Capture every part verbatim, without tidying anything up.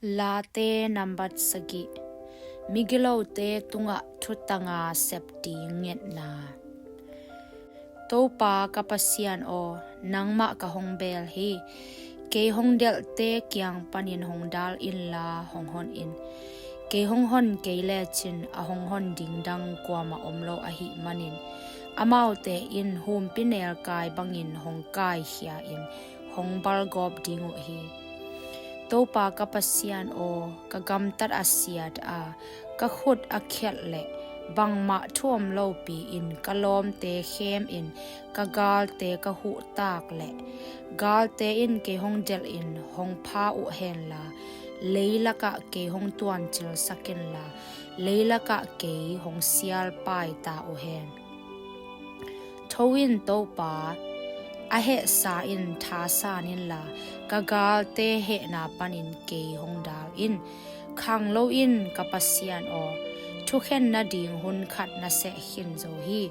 Late nambat sagih. Migilote tungah thutanga sep ding ngetna. Topa ka Pasian aw, nangmah ka hong bel hi. Kei hong delhte kiang panin hong dal inla hong hon in. Kei hong hon kei lecin a hong hon ding dang kuamah om lo ahih manin, amaute in humpi nelkai bangin hong kaikhia in hong balgawp ding uh hi. Topa ka Pasian aw, ka gamtat a siat a, ka khut a khialh le bangmah thu om lopi in ka lawmte khem in ka galte ka huhtak le galte in kei hong delh in hong pha uh henla, leilakah kei hong tuancilsak inla, leilakah kei hong sialpai ta uh hen. Tho in Topa, a hehsa in thasan inla, ka galte hehna panin kei hong dal in. Khang lo in ka Pasian aw, thukhen nading hun khat na seh khin zo hi.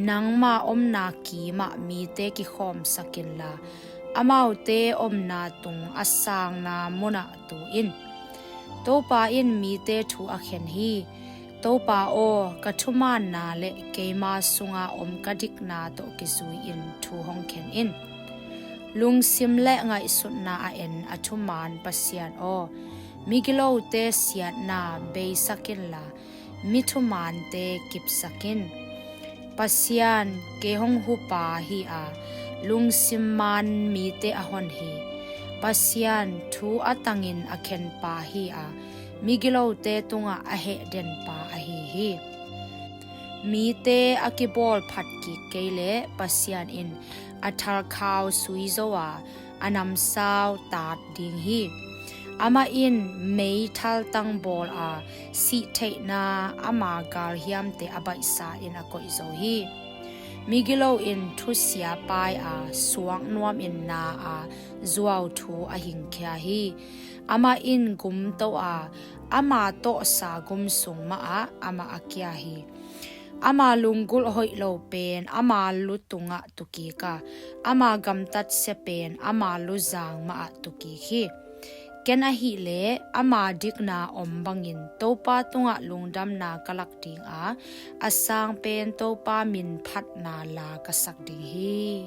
Nangma omna kimah mite kikhawmsak inla, amaute omna tung a sangna munah tu in. Topa in mite thu a khen hi. Topa aw, ka thumaanna le keima sunga om ka dikna tawh kizui in thu hong khen in. Lungsim le ngaihsutna a en a thumaan Pasian aw, migilote siatna beisak inla, mi thumaante kipsak in. Pasian, kei hong hupa hi a, lungsim maan mite a hon hi. Pasian, thu a tangin a khenpa hi a, migilote tungah a hehdenpa ahi hi. Mite a kibawl phat kik kei le Pasian in a thalkhau sui zo a, a namsau tat ding hi. Amah in mei thaltang bawl a, sihtheihna ama galhiamte a baihsa in a koih zo hi. Migilo in thusia paai a, suak nuam in na a, zuau thu a hingkhia hi. Amah in gumto a, ama tawhsa gum sung mahah amah a kia hi. Ama lunggulh hoih lo pen ama lu tungah tukik a, ama gamtatsia pen ama luzang mahah tukik hi. Ken ahih leh ama dikna om bangin Topa tungah lungdamna ka lak ding a, a sang pen Topa min phatna la ka sak ding hi.